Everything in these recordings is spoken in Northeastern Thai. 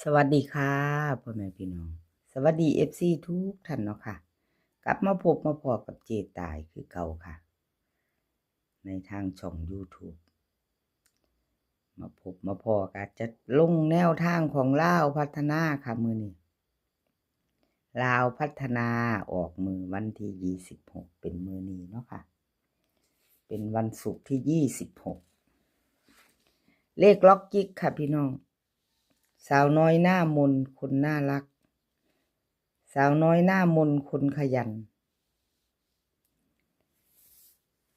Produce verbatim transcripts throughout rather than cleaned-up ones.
สวัสดีค่ะ พ่อแม่พี่น้อง สวัสดี เอฟซี ทุกท่านเนาะค่ะ กลับมาพบมาพ้อกับเจตายคือเก่าค่ะ ในทางช่อง YouTube มาพบมาพ้อก็จะลงแนวทางของลาวพัฒนาค่ะ มื้อนี้ ลาวพัฒนาออกมื้อวันที่ยี่สิบหก เป็นมื้อนี้เนาะค่ะ เป็นวันศุกร์ที่ยี่สิบหก เลขล็อกจิกค่ะพี่น้อง สาวน้อยหน้ามนคนน่ารัก สาวน้อยหน้ามนคนขยัน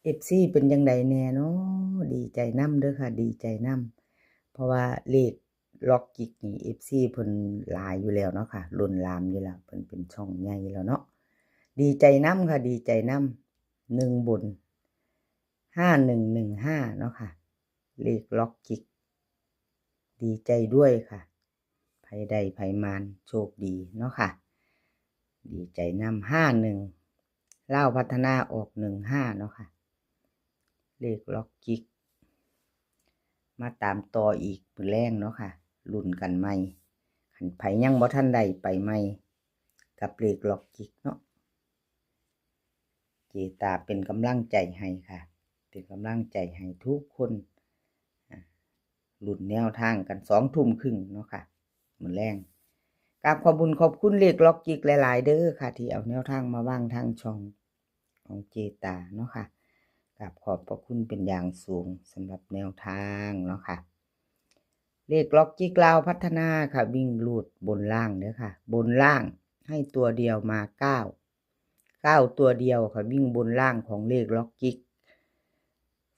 เอฟซี เป็นจั่งใดแน่เนาะ ดีใจนำเด้อค่ะ ดีใจนำ เพราะว่าเลขล็อกจิกนี่ เอฟซี เพิ่นหลายอยู่แล้วเนาะค่ะ ล้นหลามอยู่แล้ว เพิ่นเป็นช่องใหญ่แล้วเนาะ ดีใจนำค่ะ ดีใจนำ หนึ่งบน ห้าหนึ่งหนึ่งห้า เนาะค่ะ เลขล็อกจิก ดีใจด้วยค่ะ ไผได้ไผมานโชคดีเนาะค่ะ ดีใจนำ ห้าหนึ่ง ลาวพัฒนาออก หนึ่งห้า เนาะค่ะ เลขล็อกจิก มาตามต่ออีกมื้อแลงเนาะค่ะ ลุ้นกันใหม่ คันไผยังบ่ทันได้ไปใหม่ กับเลขล็อกจิกเนาะ เจตาเป็นกำลังใจให้ค่ะ เป็นกำลังใจให้ทุกคน อ่ะ ลุ้นแนวทางกัน สองทุ่มครึ่งเนาะค่ะ มื้อแลง กราบขอบบุญขอบคุณเลขล็อกจิกหลายๆ เด้อค่ะ ที่เอาแนวทางมาวางทางช่องของเจตาเนาะค่ะ กราบขอบพระคุณเป็นอย่างสูงสำหรับแนวทางเนาะค่ะ เลขล็อกจิกลาวพัฒนาค่ะ วิ่งรูดบนล่างเด้อค่ะ บนล่างให้ตัวเดียวมา เก้า เก้า ตัวเดียวค่ะ วิ่งบนล่างของเลขล็อกจิก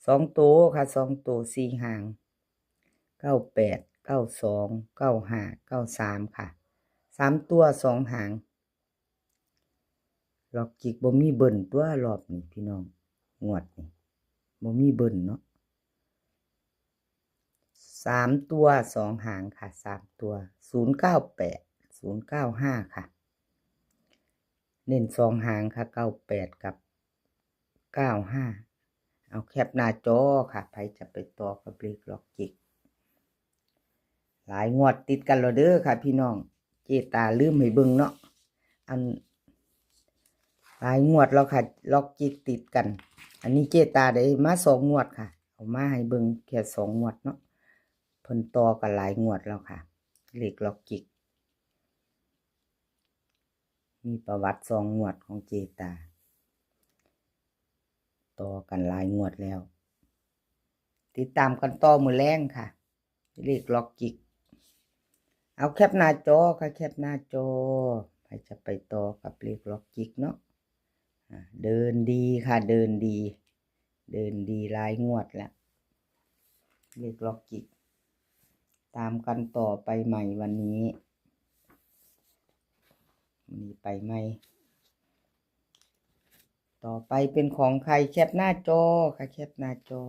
สองตัวค่ะ สองตัว สี่หาง เก้าแปด เก้าสอง เก้าห้า เก้าสาม ค่ะ สามตัว สองหาง ล็อกจิกบ่มีเบิ้ลตั๊วรอบนี้พี่น้อง งวดนี้บ่มีเบิ้ลเนาะ สามตัว สองหางค่ะ สามตัว ศูนย์เก้าแปด ศูนย์เก้าห้า ค่ะ เน้นสองหางค่ะ เก้าแปด กับ เก้าห้า เอาแคปหน้าจอค่ะ ไผจะไปต่อกับเลขล็อกจิก หลายงวดติดกันแล้วเด้อค่ะพี่น้อง เจตาลืมให้เบิ่งเนาะ อัน หลายงวดแล้วค่ะ ล็อกจิกติดกัน อันนี้เจตาได้มาสองงวดค่ะ เอามาให้เบิ่งแค่สองงวดเนาะ เพิ่นต่อกันหลายงวดแล้วค่ะ เลขล็อกจิก มีประวัติสองงวดของเจตา ต่อกันหลายงวดแล้ว ติดตามกันต่อมื้อแลงค่ะ เลขล็อกจิก เอาแคปหน้าจอค่ะ แคปหน้าจอ ไผจะไปต่อกับเลขล็อกจิกเนาะ อ่ะ เดินดีค่ะ เดินดี เดินดีหลายงวดแล้ว เลขล็อกจิก ตามกันต่อไปใหม่วันนี้ วันนี้ไปใหม่ ต่อไปเป็นของใคร แคปหน้าจอค่ะ แคปหน้าจอ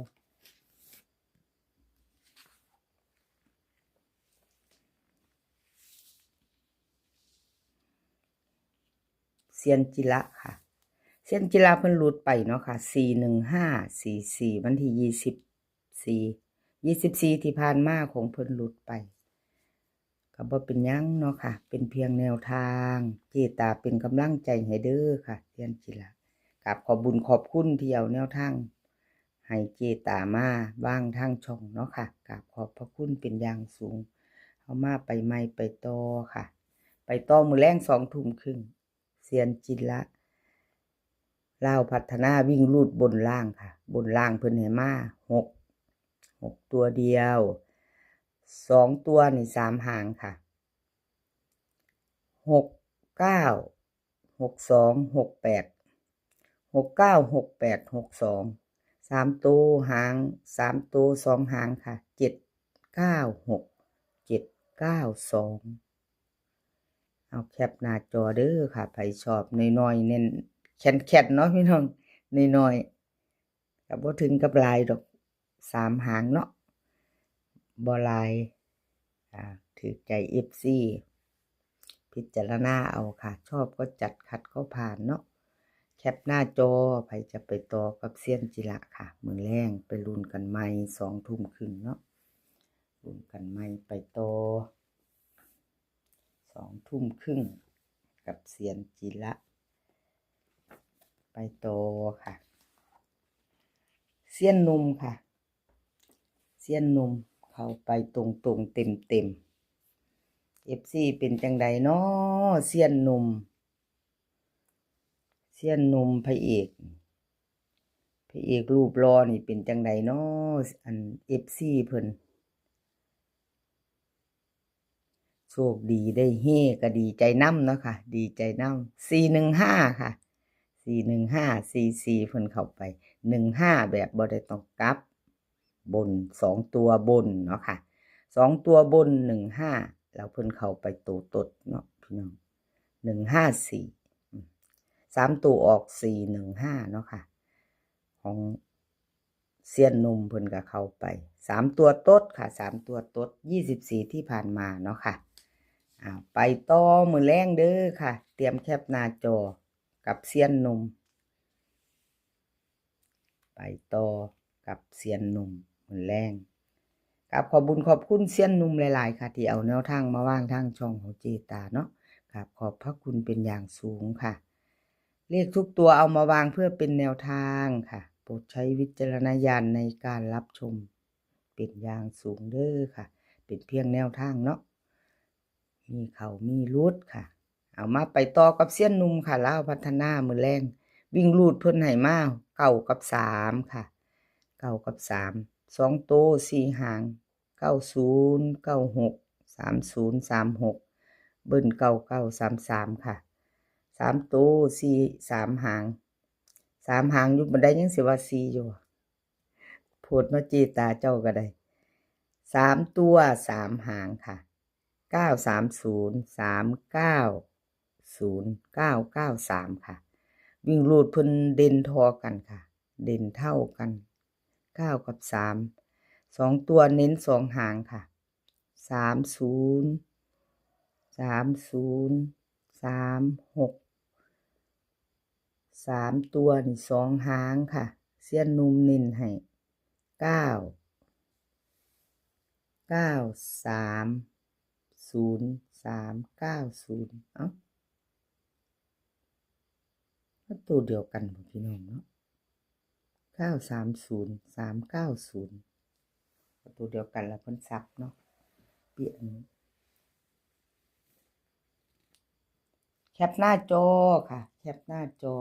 เซียนจิระค่ะ เซียนจิระเพิ่นหลุดไปเนาะค่ะ สี่หนึ่งห้า สี่สี่ วันที่ยี่สิบสี่ ยี่สิบสี่ ที่ผ่านมาของเพิ่นหลุดไป ก็บ่เป็นหยังเนาะค่ะ เป็นเพียงแนวทาง เจตาเป็นกำลังใจให้เด้อค่ะ เซียนจิระ กราบขอบบุญขอบคุณที่เอาแนวทาง ให้เจตามาวางทางช่องเนาะค่ะ กราบขอบพระคุณเป็นอย่างสูง เอามาไปใหม่ไปต่อค่ะ ไปต่อมื้อแลงสองทุ่มครึ่ง เซียนจิระ ลาวพัฒนาวิ่งรูดบนล่างค่ะ บนล่างเพิ่นให้มา หก หก ตัวเดียว สองตัวนี่สามหางค่ะ หกเก้า หกสอง หกแปด หกเก้า หกแปด หกสอง สามตัวหาง สามตัวสองหางค่ะ เจ็ดเก้าหก เจ็ดเก้าสอง เอาแคปหน้าจอเด้อค่ะ ไผชอบน้อยๆ เน้นแข็งๆ เนาะพี่น้อง น้อยๆ ก็บ่ถึงกับหลายดอก สามหางเนาะ บ่หลาย อ่า ถืกใจ เอฟซี พิจารณาเอาค่ะ ชอบก็จัด ขัดก็ผ่านเนาะ แคปหน้าจอ ไผจะไปต่อกับเซียนจิระค่ะ มื้อแลงไปลุ้นกันใหม่สองทุ่มครึ่งเนาะ ลุ้นกันใหม่ไปต่อ สองทุ่มครึ่งกับเซียนจิระ ไปต่อค่ะ เซียนหนุ่มค่ะ เซียนหนุ่มเข้าไปตรงๆ เต็มๆ เอฟซี เป็นจังใดน้อ เซียนหนุ่ม เซียนหนุ่มพระเอก พระเอกรูปหล่อนี่เป็นจังใดน้อ อัน เอฟซี เพิ่น โชคดีได้เฮก็ดีใจนำเนาะค่ะ ดีใจนำ สี่หนึ่งห้า ค่ะ สี่หนึ่งห้า สี่สี่ เพิ่นเข้าไป หนึ่งห้า แบบบ่ได้ต้องกลับ บน สองตัวบนเนาะค่ะ สองตัวบน หนึ่งห้า แล้วเพิ่นเข้าไปโตตดเนาะพี่น้อง หนึ่งห้าสี่ อืม สามตัวออก สี่หนึ่งห้า เนาะค่ะ ของเซียนหนุ่มเพิ่นก็เข้าไป สามตัวตดค่ะ สามตัวตด ยี่สิบสี่ ที่ผ่านมาเนาะค่ะ อ้าว ไปต่อมื้อแลงเด้อค่ะ เตรียมแคปหน้าจอกับเซียนหนุ่ม ไปต่อกับเซียนหนุ่มมื้อแลง กราบขอบบุญขอบคุณเซียนหนุ่มหลายๆ ค่ะ ที่เอาแนวทางมาวางทางช่องของเจตาเนาะ กราบขอบพระคุณเป็นอย่างสูงค่ะ เลขทุกตัวเอามาวางเพื่อเป็นแนวทางค่ะ โปรดใช้วิจารณญาณในการรับชมเป็นอย่างสูงเด้อค่ะ เป็นเพียงแนวทางเนาะ มีเข้ามีหลุดค่ะ เอามาไปต่อกับเซียนหนุ่มค่ะ ลาวพัฒนามื้อแลง วิ่งรูดเพิ่นให้มา เก้ากับสาม ค่ะ เก้ากับสาม สองตัวสี่หาง เก้าศูนย์ เก้าหก สามศูนย์ สามหก เบิ้ล เก้าเก้า สามสาม ค่ะ สามตัวสี่ สามหาง สามหางอยู่บันไดยังสิว่าสี่อยู่ โพดเนาะเจตาเจ้าก็ได้ สามตัว สามหางค่ะ เก้าสามศูนย์ สามเก้าศูนย์ เก้าเก้าสาม ค่ะ วิ่งรูดเพิ่นเด่นทอกันค่ะ เด่นเท่ากัน เก้ากับสาม สองตัวเน้นสองหางค่ะ สามศูนย์ สามศูนย์ สามหก สามตัวนี่สองหางค่ะ เซียนหนุ่มเน้นให้ เก้า เก้าสามศูนย์ สาม เก้าศูนย์ เอ้า ก็ตัวเดียวกันบ่พี่น้องเนาะ เก้าสามศูนย์ สามเก้าศูนย์ ก็ตัวเดียวกันละเพิ่นสับเนาะ เปลี่ยน แคปหน้าจอค่ะ แคปหน้าจอ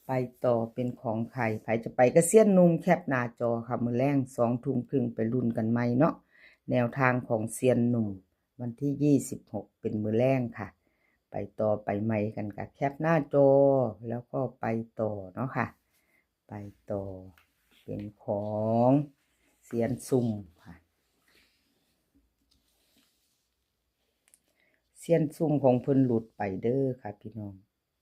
ไปต่อเป็นของใคร ใครจะไปกับเซียนหนุ่ม แคปหน้าจอค่ะ มื้อแลงสองทุ่มครึ่งไปลุ้นกันใหม่เนาะ แนวทางของเซียนหนุ่ม วันที่ยี่สิบหก เป็นมื้อแลงค่ะ ไปต่อไปใหม่กันค่ะ แคปหน้าจอ แล้วก็ไปต่อเนาะค่ะ ไปต่อเป็นของเซียนซุ่มค่ะ เซียนซุ่มของเพิ่นหลุดไปเด้อค่ะพี่น้อง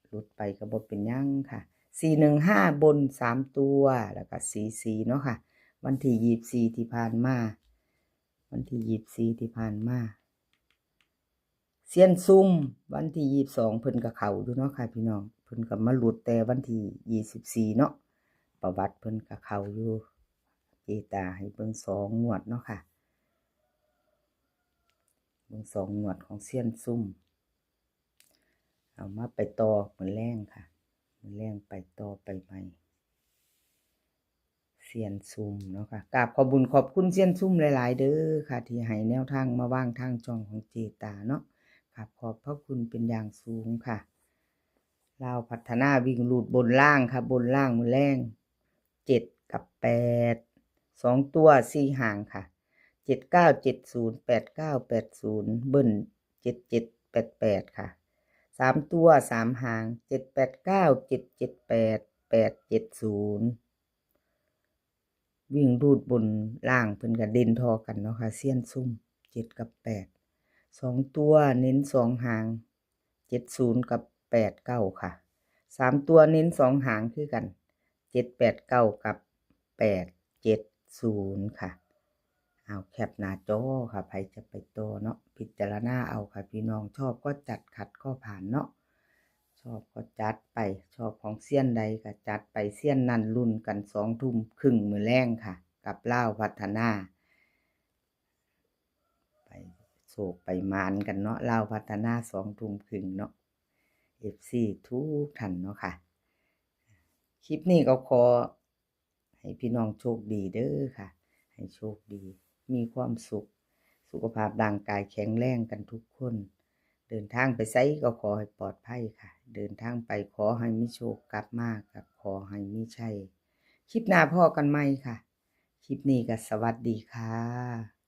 หลุดไปก็บ่เป็นหยังค่ะ สี่หนึ่งห้า บนสามตัว แล้วก็สี่สี่ เนาะค่ะ วันที่ยี่สิบสี่ ที่ผ่านมา วันที่ยี่สิบสี่ ที่ผ่านมา เซียนซุ่ม วันที่ยี่สิบสอง เพิ่นก็เข้าอยู่เนาะค่ะพี่น้อง เพิ่นก็มาหลุดแต่วันที่ยี่สิบสี่ เนาะ ประวัติเพิ่นก็เข้าอยู่ เจตาให้เบิ่งสองงวดเนาะค่ะ เบิ่งสองงวดของเซียนซุ่ม เอามาไปต่อมื้อแลงค่ะ มื้อแลงไปต่อไปใหม่ เซียนซุ่มเนาะค่ะ กราบขอบบุญขอบคุณเซียนซุ่มหลายๆ เด้อค่ะ ที่ให้แนวทางมาวางทางช่องของเจตาเนาะ กราบขอบพระคุณเป็นอย่างสูงค่ะ ลาวพัฒนาวิ่งรูดบนล่างค่ะ บนล่างมื้อแลง เจ็ดกับแปด สองตัวสี่หางค่ะ เจ็ดเก้าเจ็ดศูนย์ แปดเก้าแปดศูนย์ เบิ้ล เจ็ดเจ็ดแปดแปด ค่ะ สามตัวสามหาง เจ็ดแปดเก้า เจ็ดเจ็ดแปด แปดเจ็ดศูนย์ วิ่งรูดบนล่างเพิ่นก็เด่นทอกันเนาะค่ะ เซียนซุ่ม เจ็ดกับแปด สองตัวเน้นสองหาง เจ็ดศูนย์ กับ แปดเก้า ค่ะ สามตัวเน้นสองหางคือกัน เจ็ดแปดเก้า กับ แปดเจ็ดศูนย์ ค่ะ เอาแคปหน้าจอค่ะ ใครจะไปต่อเนาะ พิจารณาเอาค่ะพี่น้อง ชอบก็จัด ขัดก็ผ่านเนาะ ชอบก็จัดไป ชอบของเซียนใดก็จัดไป เซียนนั่นลุ้นกันสองทุ่มครึ่งมื้อแลงค่ะ กับลาวพัฒนา ไป โชคไปหมานกันเนาะ ลาวพัฒนาสองทุ่มครึ่งเนาะ เอฟซี ทุกท่านเนาะค่ะ คลิปนี้ก็ขอให้พี่น้องโชคดีเด้อค่ะ ให้โชคดี มีความสุข สุขภาพร่างกายแข็งแรงกันทุกคน เดินทางไปไสก็ขอให้ปลอดภัยค่ะ เดินทางไปขอให้มีโชค กลับมาก็ขอให้มีชัย คลิปหน้าพ้อกันใหม่ค่ะ คลิปนี้ก็สวัสดีค่ะ